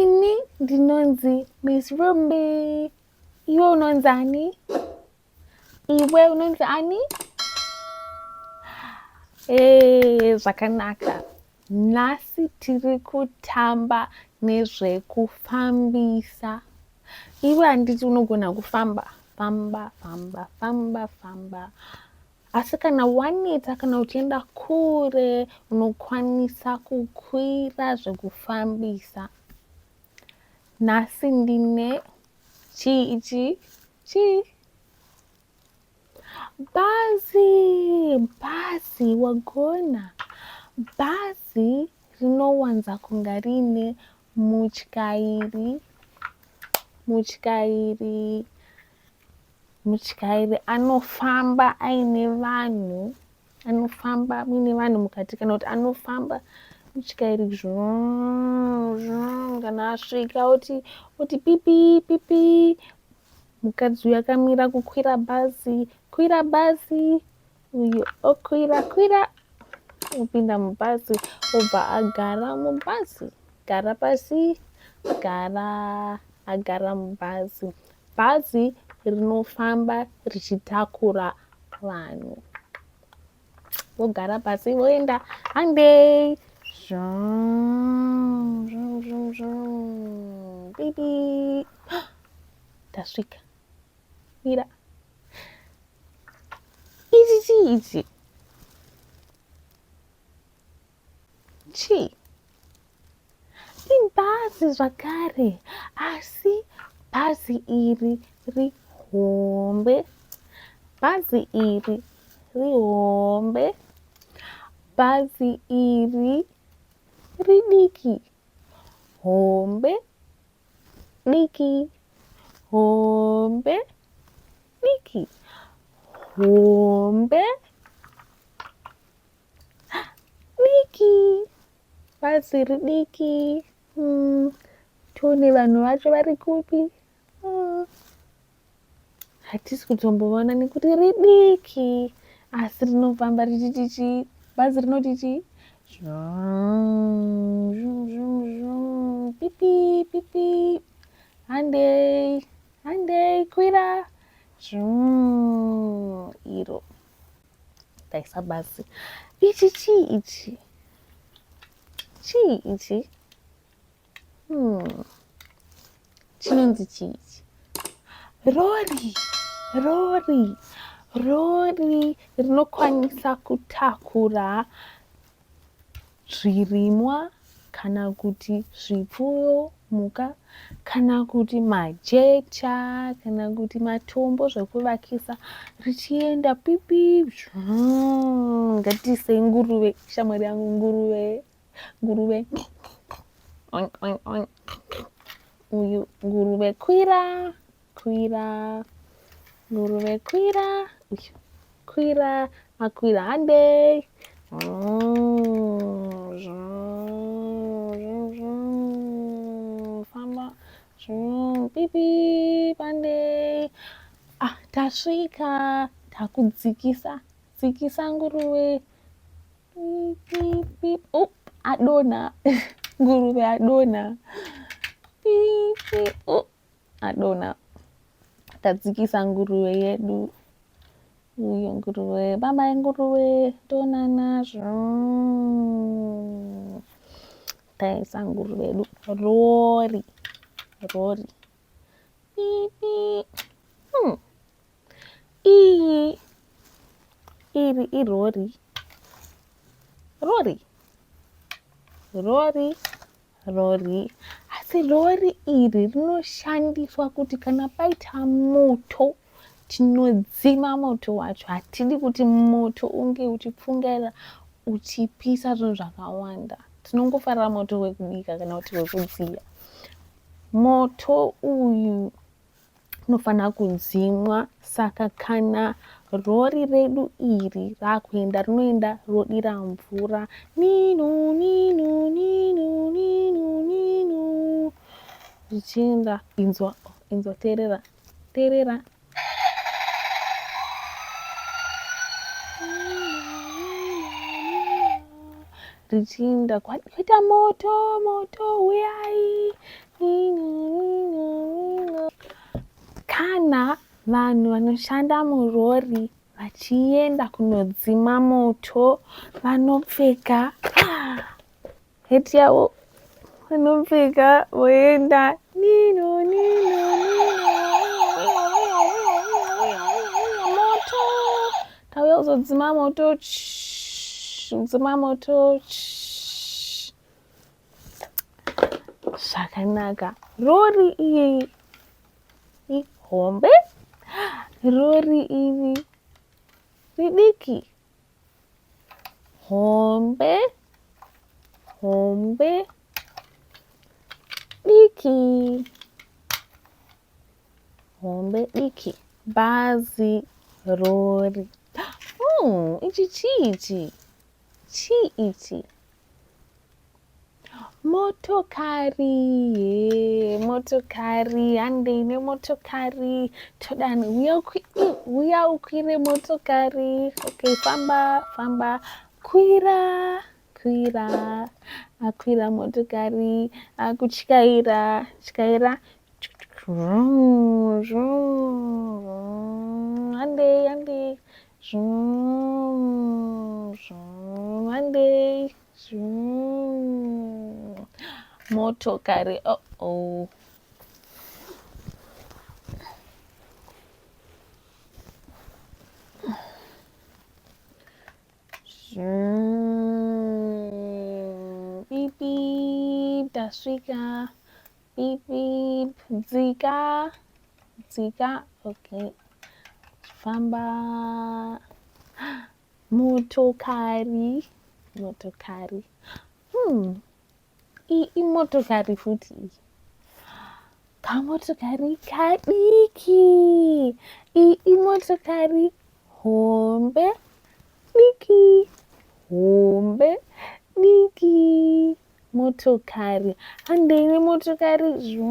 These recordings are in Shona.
Ini ndinonzi Miss Rumbi. Iwe unonzi ani? Iwe unonzi ani? Hey, zvakanaka. Nhasi tiri kutamba nezvekufambisa. Iwe handiti unogona kufamba? Famba, famba, famba, famba. Asi kana waneta kana uchienda kure unokwanisa kukwira zvekufambisa. Nhasi ndine chii ichi? Chii? Bhazi! Bhazi wagona. Bhazi rinowanza kunga riine mutyairi mutyairi Mutyairi anofamba aine vanhu anofamba muine vanhu mukati kana kuti anofamba mutyairi kana asvika oti oti pipi pipi mukadzi uyu akamira kukwira bhazi kwira bhazi uyu okwira kwira opinda mubhazi obva agara mubhazi gara pasi gara agara mubhazi Bhazi rinofamba richitakura vanhu. Vogara pasi voenda handei. Zvum, zvum, zvum, zvum. Pipi. Tasvika. Mira. Ichi chii ichi? Chii? Ibhazi zvakare asi bhazi iri rihombe. Bhazi iri rihombe. Bhazi iri ridiki. Hombe diki. Hombe diki. Hombe diki bhazi ridiki mm. Tione vanhu vacho vari kupi mm. Hatisi kutombovaona nekuti ridiki asi rinofamba richiti chii bhazi rinoti chii pipi pipi handei handei kwira iro Taisa basi. Ichi chii ichi? Chii ichi? Hmm. Chinonzi chii ichi? Rori. Rori. Rori rinokwanisa kutakura zvirimwa kana kuti zvipfuyo, mhuka kana kuti majecha kana kuti matombo zvekuvakisa richienda pipi ngatiisei nguruve shamwari yangu nguruve nguruve oink, oink, oink. Uyu nguruve kwira kwira nguruve kwira uyu kwira akwira handei famba pipi pandei ah tasvika takudzikisa dzikisa nguruve pipi oh, adonha nguruve adonha pipi oh. Adonha. Tadzikisa nguruve yedu. Uyo nguruve. Bye bye nguruve. Tonana. Taisa nguruve yedu. Rori. Rori. Pipi. Hmm. Iyi. Iri irori. Rori. Rori. Rori. Asi rori iri rinoshandiswa kuti kana paita moto tinodzima moto wacho. Hatidi kuti moto unge uchipfungaira uchipisa zvinhu zvakawanda. Tinongofarira moto wekubika kana kuti wekudziya. Moto uyu unofanira kudzimwa saka kana rori redu iri rakuenda rinoenda rodira mvura ninu ninu ninu ninu ninu richienda inzwa inzwa teerera teerera richiinda kwaita moto moto huyai. Vanhu vanoshanda murori vachienda kunodzima moto vanopfeka heti yavo vanopfeka voenda nino nino nino moto tauya kuzodzima moto dzima moto zvakanaka rori iyi ihombe rori iri ridiki hombe hombe diki hombe diki bhazi rori ichi chii ichi Chii ichi? Motokari, ye motokari, handei nemotokari. Todani, uya ukwire motokari. Okay, famba, famba, kwira, kwira. Akwira motokari, akutyaira, tyaira. Handei, handei. Zvum, zvum, handei. Zvum. Motokari, oh oh. Zvum. Beep, beep, tasvika. Beep, beep, dzika, dzika, okay. Famba. Motokari, motokari. Iyi imotokari futi iyi. Kamotokari kadiki. Iyi imotokari hombe diki. Hombe diki. Motokari. Handei nemotokari. Zvuu.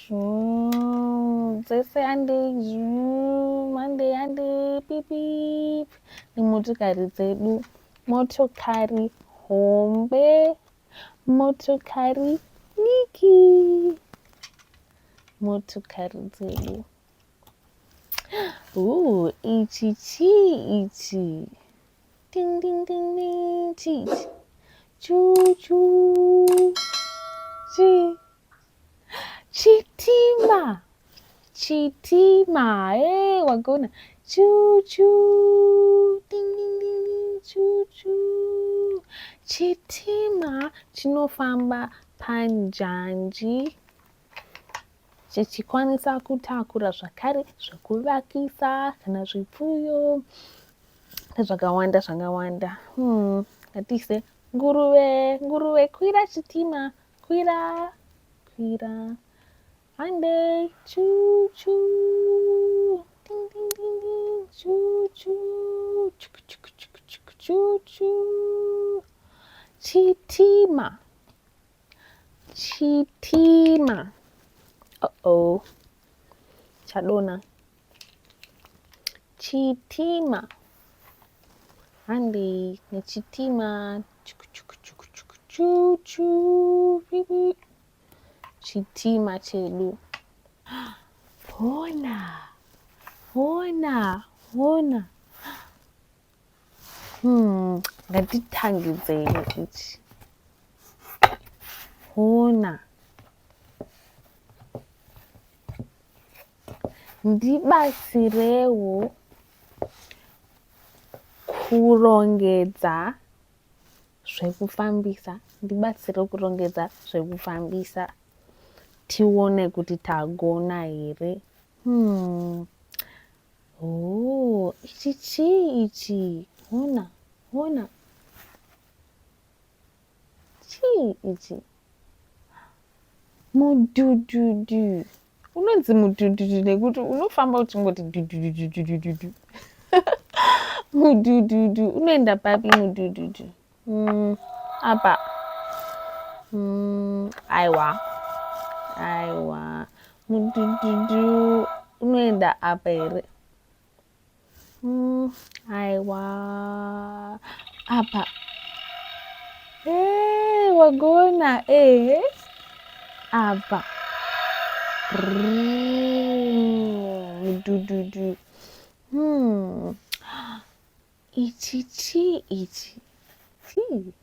Zvuu. Dzese handei. Zvuu. Handei handei. Pip pip. Nemotokari dzedu. Motokari hombe. Motokari diki. Motokari dzedu. Ooh, ichi chii ichi? Ding ding ding ding chii ichi? Chu chu. Chi. Chitima. Chitima. Hey, wagona. Chu chu. Ding ding ding ding. Chu chu. Chitima chinofamba panjanji chichikwanisa kutakura zvakare zvekuvakisa kana zvipfuyo nezvakawanda zvakawanda. Ngatiise nguruve, nguruve kwira chitima, kwira, kwira. Handei, chu chu. Ding ding ding ding, chu chu. Chuku chuku chuku chuku chu chu. Chitima. Chitima. Uh-oh. Chadona. Chitima. Handei nechitima. Chuku chuku chuku chuku chu chu. Chitima chedu. Hona. Hona. Hona. Ngatitangidzei ichi. Hona. Ndibatsirewo kurongedza zvekufambisa. Ndibatsire kurongedza zvekufambisa. Tione kuti tagona here. Oh, ichi chii ichi? Hona, hona. Chii ichi? Mudhudhudhu. Unonzi mudhudhudhu nekuti unofamba uchingoti dhudhudhudhudhudhu. Mudhudhudhu. Unoenda papi mudhudhudhu? Apa. Aiwa. Aiwa. Mudhudhudhu unoenda apa here? Aiwa. Apa. Hey, wagona. Apa. Mudhudhudhu. Ichi chii ichi? Chii?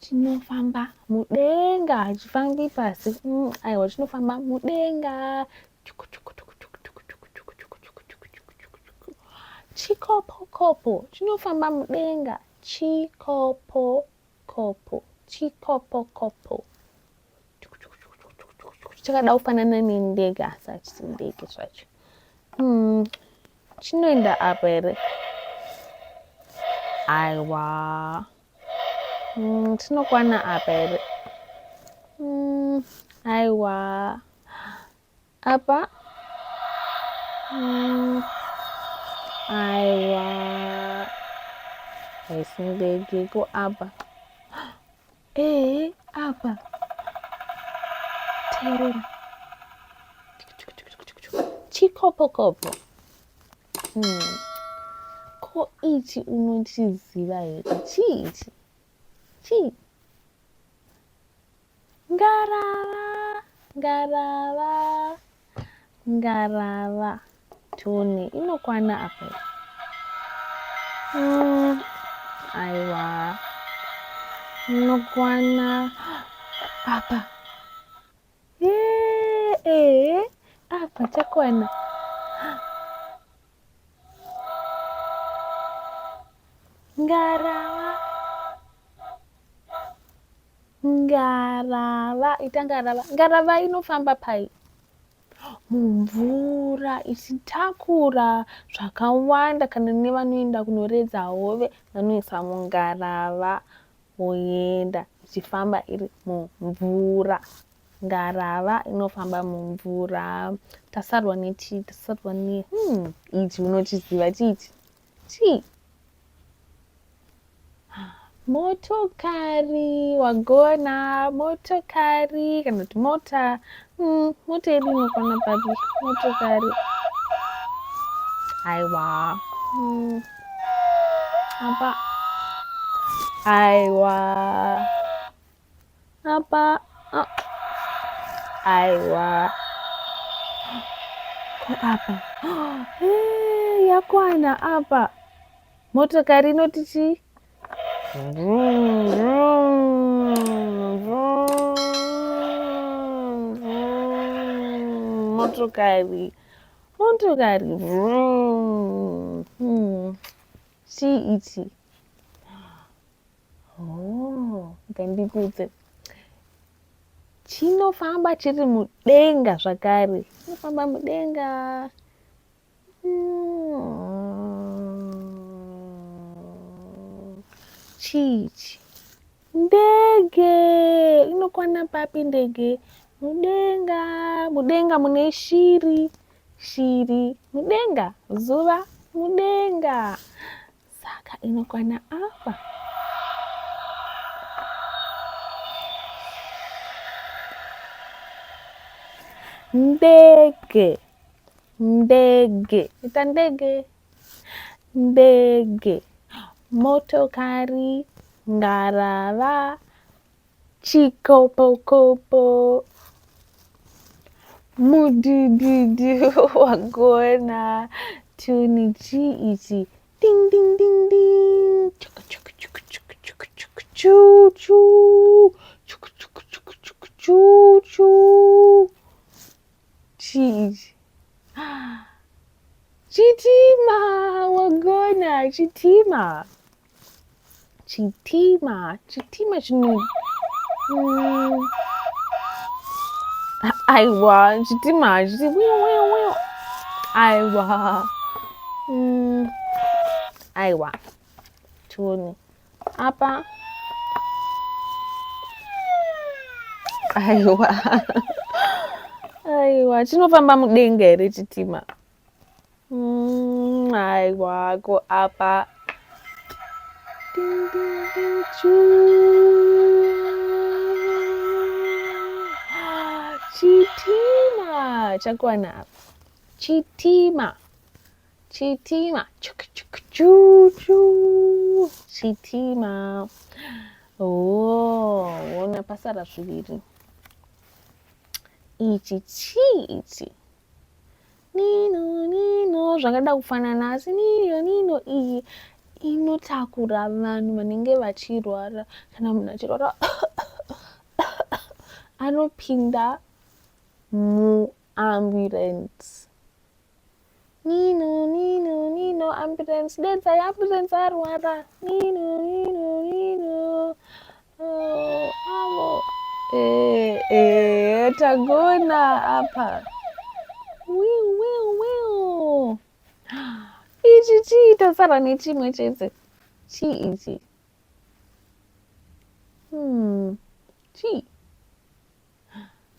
Chinofamba mudenga, hachifambi pasi. Aiwa, chinofamba mudenga. Chikopokopo chinofamba mudenga. Chikopokopo, chikopokopo. Chakada kufanana nendege asi hachisi ndege zvacho. Chinoenda apa here? Aiwa. Chinokwana apa here? Aiwa. Apa? Aiwa. Haisi ndege ko apa? Ee, apa. Teerera. Chikopokopo. Ko ichi unochiziva here? Chii ichi? Chii? Ngarava, ngarava, ngarava. Tone inokwana apa. Aiwa. Inokwana apa. Ee, apa chakwana. Ngarava. Ngarava, ita ngarava. Ngarava inofamba pai? Mumvura ichitakura zvakawanda kana nevanoenda kunoredza hove vanoisa mungarava voenda ichifamba iri mumvura. Ngarava inofamba mumvura. Tasarwa nechii? Tasarwa ne ichi unochiziva chichi? Chii? Motokari, wagona, motokari kana kuti mota. Mota yedu inokwana papi? Motokari. Aiwa. Apa. Aiwa. Apa. Ah. Aiwa. Ko apa. Hey, yakwana apa. Motokari inoti chii? Vroom, vroom, vroom, vroom. Motokari. Motokari. Vroom. Chii ichi? Oh, ngandikudze. Chinofamba chiri mudenga zvakare. Chinofamba mudenga. Chichi. Ndege inokwana papi ndege? Mudenga, mudenga mune shiri, shiri, mudenga, zuva, mudenga. Saka inokwana apa. Ndege. Ndege. Ita ndege. Ndege. Motokari, ngarava, chikopokopo. Mudhudhudhu wagona. Tuni chii ichi? Ding ding ding ding. Chuku chuku chuku chuku chuku chuku chu chu. Chuku chuku chuku chuku chu chu. Chii ichi? Chitima wagona chitima. Chitima, chitima chino Aiwa, chitima chiti wiu wiu wiu. Aiwa. Aiwa. Tione. Apa. Aiwa. Aiwa, chinofamba mudenga here chitima? Aiwa, ko apa. Ding ding ding chuu. Chitima chakwana apa. Chitima. Chitima. Chuk chuk chu chu. Chitima. Oh, ona pasara zviviri. Ichi chii ichi? Nino nino zvakada kufanana asi nino nino iyi inotakura vanhu vanenge vachirwara. Kana munhu achirwara anopinda muambulance. Nino nino nino ambulance dedzai ambulance arwara. Nino nino nino oh, avo eh, eh, tagona apa. Wiu wiu wiu. Ichi chii tasara nechimwe chete. Chii ichi? Chii?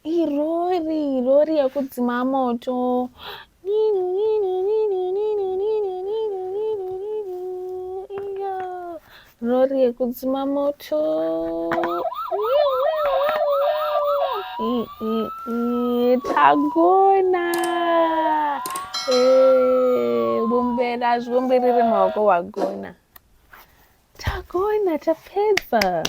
Irori, rori yekudzima moto. Ninu ninu ninu ninu ninu ninu ninu ninu. Iyo. Rori yekudzima moto. Wiu wiu wiu wiu. I, i, i, tagona. Eh, bumbera zviomberere maoko wagona. Tagona tapedza.